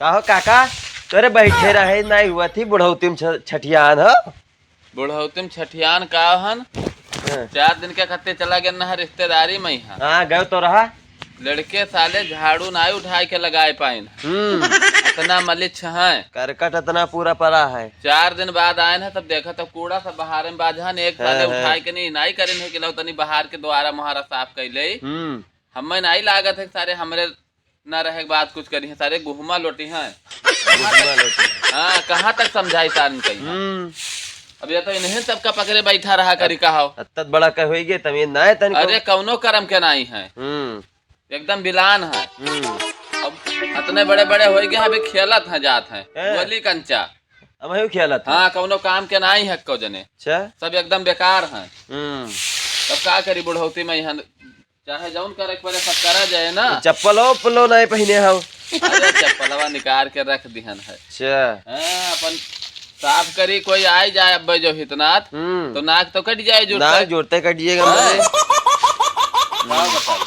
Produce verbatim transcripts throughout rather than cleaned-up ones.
आहो काका, तोरे बैठे रहे नाहीं हुआ थी, बुढ़ौती में छ-, छठियान हो। बुढ़ौती में छठियान का हन? हाँ। चार दिन के खत्ते चला गया ना रिश्तेदारी में यहाँ। हाँ, गयो तो रहा। लड़के साले झाड़ू नाहीं उठाए के लगाए पाइन। हम्म। इतना मलिच्छ हैं। करकट इतना पूरा पड़ा है। चार दिन बाद आए हैं, तब देखा तो कूड़ा सब बहारे में बाझन, एक साले हाँ, हाँ। उठाए के नहीं, नाहीं करेन है कि लो तनी बहार के द्वारा मुहारा साफ कर ले। हम्म। हमें नाहीं लागत है कि सारे हमरे ना रहे के बाद कुछ करी है, सारे गुहमा लोटी हैं। गुहमा लोटी। हाँ, कहाँ तक समझाई सारन कही है? हम्म। अब ये तो इन्हें सबका पकड़े बैठा रहा करी कहा हो। अत्तत बड़ा कह होई गे, तमीज ना है तनिको। अरे, कौनो करम के नाहीं है। हम्म। एकदम बिलान है। हम्म। अब इतने बड़े बड़े होई गे, अभी खेलत हैं, जात हैं। हैं। गोली कंचा। अब हयू खेलत हैं। हाँ, कौनो काम के नाहीं है को जने। अच्छा। सब एकदम बेकार हैं। हम्म। तब का करी बुढ़ौती में यहाँ चाहे जौन करे के पड़े, सब करा जाए ना। चप्पलो उप्पलो नाहीं पहिने हौ। अरे, चप्पलवा निकाल के रख दिहन है। अच्छा। हाँ, अपन साफ करी, कोई आइ जाए अब्बे जो हितनाथ, हम्म। तो नाक तो कट जाए जुड़ते। नाक जुड़ते कट जाएगा हाँ। मेरे। का बताई?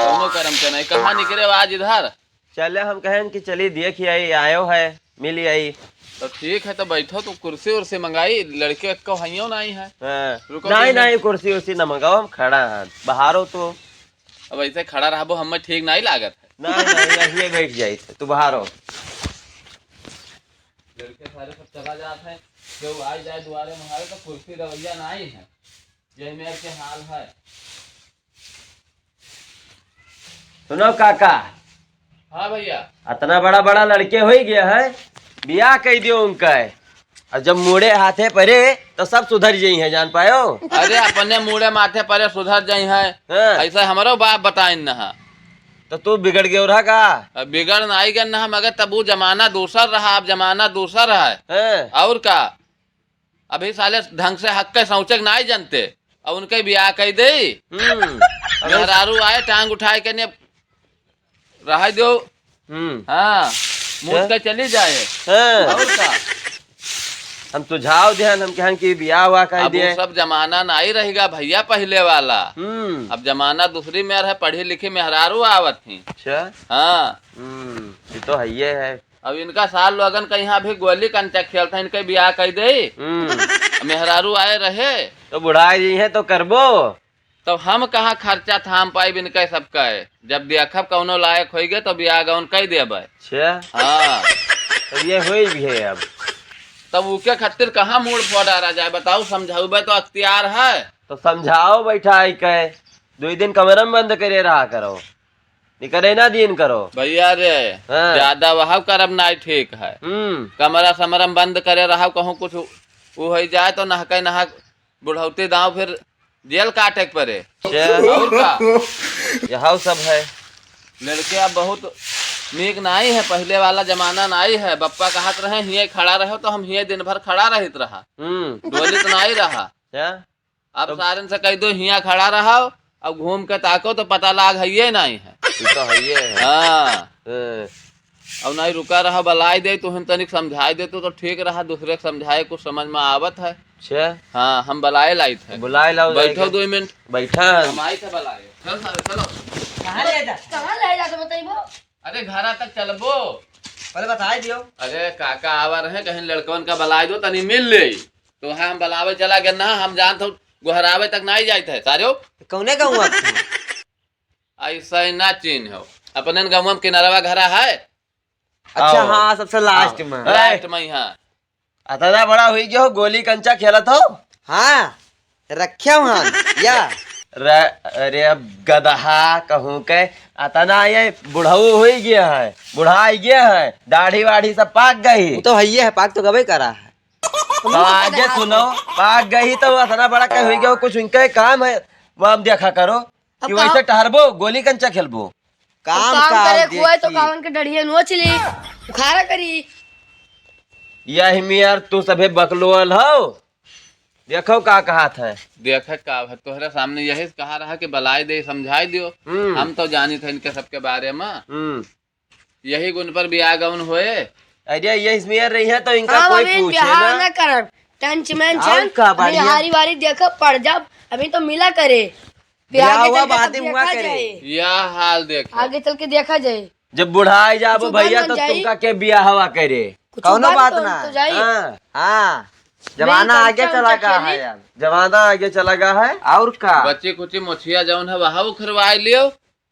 कौनो करम के नाहीं। कहाँ निकरे आज इधर? चले, हम कहेन कि चली देखि आई, आयो है, मिलि आई। तो ठीक है, तो बैठो, तो कुर्सी उर्सी मंगाई, लड़के एक्को हइयो नाहीं है। हाँ। रुको, नाहीं, दो मिनट। नाहीं, कुर्सी उर्सी ना मंगाओ, हम खड़ा हैं, बहारो तो। अब ऐसे खड़ा रहबो, हमें ठीक नाहीं लागत है। नाहीं, नाहीं, यहीं बैठ जाई थे, तू बहारो। लड़के सारे सब चला जात हैं, केहू आइ जाए दुआरे में हमारे, तो कुर्सी रवैया नाहीं है, यही मेर के हाल है। सुनो काका। हाँ भैया। अतना बड़ा बड़ा लड़के होइ गया है, बियाह कइ दियो उनका। और जब मूड़े हाथे परे तो सब सुधर जइहैं, जान पायो। अरे अपने मूड़े माथे परे सुधर जइहैं। हाँ। ऐसे हमरो बाप बताइन न हा। तो तू बिगड़ गयो रहा का? अब बिगड़ नाहीं गन न हा, मगर तब वो जमाना दूसर रहा, अब जमाना दूसर है। हाँ। और का? अभी साले ढंग से हक के सौंचे के नाहीं जनते, अब उनके बियाह कइ देई। हम्म। मेहरारू आए, टांग उठाए के ने रहा दो। हम्म। हाँ, मूड़ के चली जाए। हाँ। और का? हम सुझाव देहन, हम कहन कि बियाह हुआ कइ अब वो दिए। सब जमाना नाहीं रहिगा भैया पहिले वाला। हम्म। अब जमाना दूसरी मेर है, पढ़ी लिखी मेहरारू आवत ही। अच्छा। हाँ। हम्म, ये तो हइये है। अब इनका सार लोगन का यहाँ भी गोली कंचा खेलत है, इनके बियाह कइ देई। हम्म। मेहरारू आए रहे। तो बुढ़ाइ जइहैं तो करबो। तब हम कहाँ खर्चा थाम पाइब इनके सबका है? जब देखब कौनो लायक होइ गए तो बियाह गौन कइ देबै। अच्छा। हाँ। तो ये होइ भी है अब। तब उके खातिर कहाँ मूड़ फोड़ा रहा जाए, बताओ, समझाउबे तो अख्तियार है। तो समझाओ बैठाइ के, दुइ दिन कमरा में बंद करे रहा करो। निकरे ना दिन करो। भैया रे, हाँ। ज्यादा वहाव करब नाहीं ठीक है। हम्म। कमरा समरा में बंद करे रहब, कहूँ कुछ उ होइ जाए तो नहके नहक बुढ़ौती दाँव फिर जेल काटे के परे। अच्छा। और का? यहौ सब है। लड़के अब बहुत नीक नाहीं है, पहिले वाला जमाना नाहीं है। बप्पा कहत रहे, "हिये खड़ा रहो," तो हम हिये दिन भर खड़ा रहित रहा। हम्म। डोलित नाहीं रहा। अच्छा। अब तो सारन से कहि दो, "हियाँ खड़ा रहो, अब घूम के ताको तो पता लाग हइये नाहीं है।" ये तो हइये है। हाँ। हाँ। अब नाहीं रुका रहा, बलाइ दे, तुहन तनिक समझाइ दे तो, तो ठीक रहा, दूसरे के समझाए कुछ समझ में आवत है। अच्छा। हाँ, हम बलाए लाइत है। बुलाए लाओ बैठो जाइके। दो मिनट। बैठा। हम आइत है बलाए। चल सारे, चलो। कहाँ ले जा? कहाँ ले जा तो बताइबो? अरे घरा तक चलबो। पहले बताइ दियो। अरे काका आवा रहे, कहीं लड़कवन का बलाइ दो, तनी मिल ले। तो हम बलावे चला गए ना, हम जानत हो गोहरावे तक नाहीं जाइत है, सारे हो। कौने गाँव आपके? ऐसा ही ना चीन हो। अपने गाँव में किनारवा घरा है। अच्छा, आओ। हाँ, सबसे last आओ। में। Last में, हाँ। अतना बड़ा हुई गयो हो, गोली कंचा खेलत हो? हाँ, रख्या हूँ हम, या। र-, अरे अब गदहा कहूँ के, अतना ये बुढ़ऊ हुई गया है, बुढ़ाइ गया है, दाढ़ी वाढ़ी सब पाक गई। वो तो हइये है, पाक तो गबे करा है। तो आगे सुनो, पाक गई तो अतना बड़ा कह हुई गयो, कुछ उनके काम है, वो हम देखा करो। अब कि का? वैसे टहरबो, गोली कंचा खेलबो। काम काम का करे देखी। कुआई तो कावन के डढ़िया नोच ली, उखाड़ा करी। यही में यार तू सभे बकलोल हो। देखो का कहत है। देखे का है, तोहरे सामने यही कहा रहा कि बलाइ दे, समझाइ दियो। हम्म। हम तो जानित है इनके सबके बारे में। हम्म। यही गुण पर बियाह गौन होए। अरे, ये इसमें रही है तो इनका हम कोई अभी पूछे बियाह ना। ना करब। टंच मैन और छन, का अभी बारी है? हारी वारी देखब, पड़ जाब, अभी तो मिला करे। बियाह बियाह आगे हुआ चल के बाद तब में हुआ देखा करे। जाए। यह हाल देखो। आगे चल के देखा जाए। जब बुढ़ाई जाबो कुछ भैया, बन तब जाई। तुमका के बियाहवा करे? कुछ कौनो बन बात तो, ना। तो जाई। हाँ। हाँ, जमाना आगे चला गया है यार, जमाना आगे चला गया है। और का? बच्ची कुची मोछिया जौन है, वहाँ उखरवाई लियो,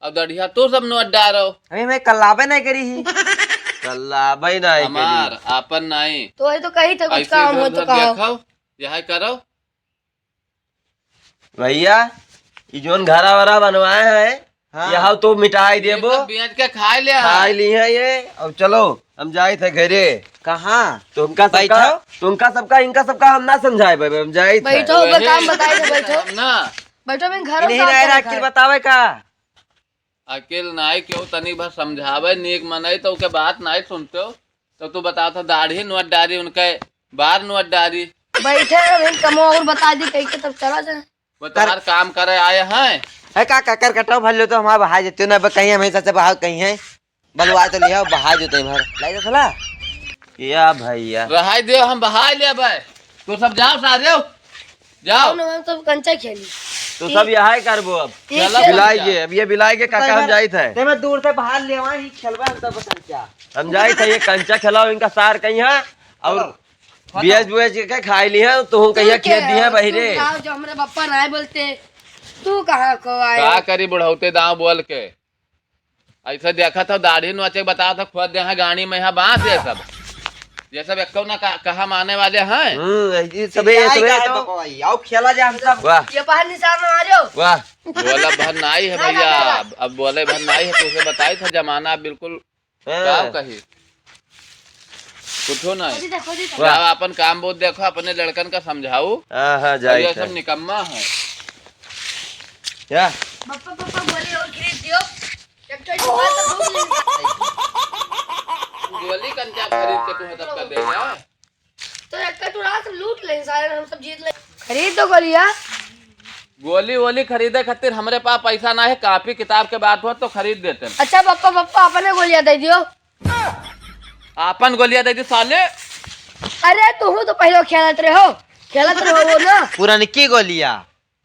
और दढ़िया तो सब नोट डारो। अभी मैं कल्लाबे नहीं करी ही। कल्लाबे नहीं करी। हमार, आपन नहीं। तो वही तो कही था, कुछ ऐसे काम हो इधर तो उधर कहो। देखो, यह करो। भैया, ई जोन घरा वरा बनवाए हैं, हाँ। यह तो मिटाई ये देबो। सब बेच के खाए ले, खाए ली है ये। अब चलो, हम जाइत है घरे। कहाँ? तुमका सबका, बैठो। तुमका सबका, इनका सबका हम ना समझाए बे, हम जाइत है। बैठो, वही काम बताए थे, बैठो। हम ना। बैठो, मैं घर इन्हीं का नहीं रख के बतावे का? अकेल नाई केहू तनी भर समझावे, नीक मनई तो ओके बात नाई सुनते हो। तो तू बता था दाढ़ी नोट डारी उनके बार नोट डारी। बैठे रहो, कमो और बता दी कहीं के तब चला जाए। वो तोहार काम करे आए हैं। है का, का कर कटाओ भर लो तो हमारे बहा जेते ना, कहीं हमेशा से बहाव कहीं है। बलवा तो लिया, बहा जो तुम हर। लाई तो थला। या भैया। रहाई दे, हम बहा ले भाई। तो सब जाओ सारे, जाओ। हम सब कंचा खेली। तो सब यहाँ ही करबो अब। ठीक चलो, है। बिलाई के, अब ये बिलाई के काका हम जाइत है। ते मैं दूर से बाहर ले आवा, ही खेलबा हम सब कंचा। हम जाइत है, ये कंचा खिलाओ इनका सार कहीं है। और चलो। बेच बेच के खाई ली है, तो हम कहिया खेत दिए बहिरे। तू कहाँ जो हमरे पप्पा ना बोलते, तू कहाँ को आए? का करी बुढ़ौते दाँव बोल के? ऐसे देखा था दाढ़ी नोचे के बताओ था, खुद दे हैं गाड़ी में यहाँ बांस ये सब। ये सब एक्को ना का-, कहा माने वाले हैं। हम्म, ये सबे, ये सबे तो। आओ खेला जा हम सब। वाह। ये पहाड़ निशान में आ रहे हो। वाह। बोला भर नाई है ना, ना, भैया, ना, ना। अब, अब बोले भर नाई है, तुझे बताई था जमाना बिल्कुल हाँ। का कही? कुछो नहीं। खोजी था, खोजी था। वाह। जाओ, अपन काम बहुत देखो, अपने लड़कन का समझाओ। हाँ, हाँ, और जाई ये था। सब निकम्मा है। क्या? पप्पा, पप्पा, गोली और खरीद दियो। एक तो जुआ तो भूख लगी। गोली कंचा खरीद के तुम्हें सबका दे दिया। तो एक टुरा से लूट ले सारे, हम सब जीत ले। खरीद दो गोलियां। गोली वोली खरीदे खातिर हमरे पास पैसा ना है, कापी किताब के बात हो तो खरीद देते हैं। अच्छा पप्पा, पप्पा अपने गोलियां दे दियो। आपन गोलियां दे दी साले। अरे तू तो पहले खेलत रहे हो, खेलत रहो वो ना। पुरनकी गोलियां।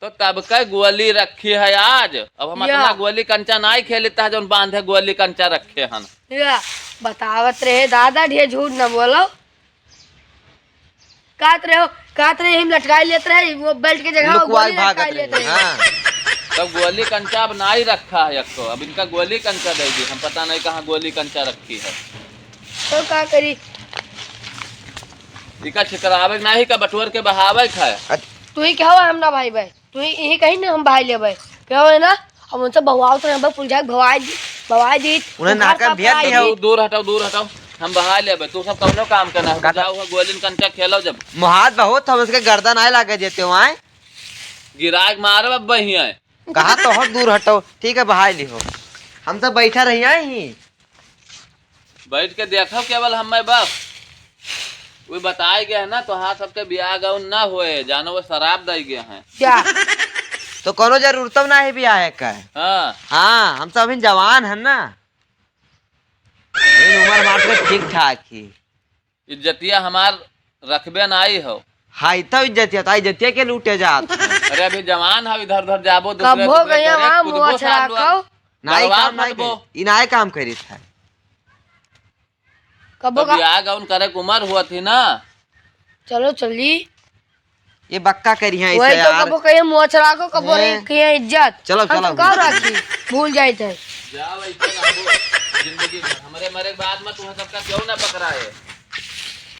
तो तब का गोली रखी है आज। अब हम या। अपना गोली कंचा नाई खेलता है, जौन बांधे गोली कंचा रखे हन। या, बतावत रहे दादा, ढेर झूठ न बोलो। कात रहे हो, कात रहे, हम लटकाई लेत रहे, वो बेल्ट के जगह वो लुकवाई गोली भागत लटकाई लेत रहे। रहे। हाँ। तब गोली कंचा अब नाई रखा है एक तो, अब इनका गोली कंचा दे दी, हम पता नहीं कहाँ गोली कंचा रखी है। तो का करी? इका छितरावे के नाही का बटोर के बहावे के है। तू ही कहो हम ना भाई भाई। तू यही कहीं ना हम भाई लेबै। क्या है ना, अब उनसे भवाओ तो हम पुल जाके भवाई दी, भवाई दी। उन्हें उखाड़ नाका पकड़ भिया आई दिया। है। दूर, दूर हटाओ, दूर हटाओ। हम बहाई लेबै। तू सब कौनो काम करना है। काका। जाओ, वहाँ गोलिन कंचा खेलो जब। मुहात बहुत हम उसके गर्दन आए लागे देते हो आए। गिराक मारब अब बहिया। कहा तो हो दूर हटाओ। ठीक है, बहाई ली हो। हम सब बैठा रही आए ही। बैठ के देखो केवल हमें बस। वो बताए गए हैं ना, तोहार सबके बियाह गौन ना होए, जानो वो शराब दे गए हैं। क्या? तो कोनो जरूरत ना है बियाह का। हाँ। हाँ, हम सब अभी जवान हैं ना। इन उम्र हमार के ठीक ठाक ही। इज्जतिया हमार रखबे नाई हो। हाई तो इज्जतिया, तो इज्जतिया के लूटे जात। अरे अभी जवान हो, इधर उधर जाबो, दूसरे कबो दूसरे गया घरे हाँ, कूदबो मुआ सार चढ़ा दुआर। खाओ। नाई बर्बाद काम नाई मत बो। करी, ई नाई काम करी था। कबो तब का बियाह गौन करे के उम्र हुआ थी ना। चलो चली। ये बक्का करी है वही इसे तो यार। कबो कहिए मोछ राखो, कबो हैं? नहीं कहिए इज्जत। चलो, हम चलो। तो का राखी? भूल जाए थे। जा भाई, चल आबो। जिंदगी भर। हमरे मरे के बाद में तुम्हें सबका क्यों ना पकड़ाए?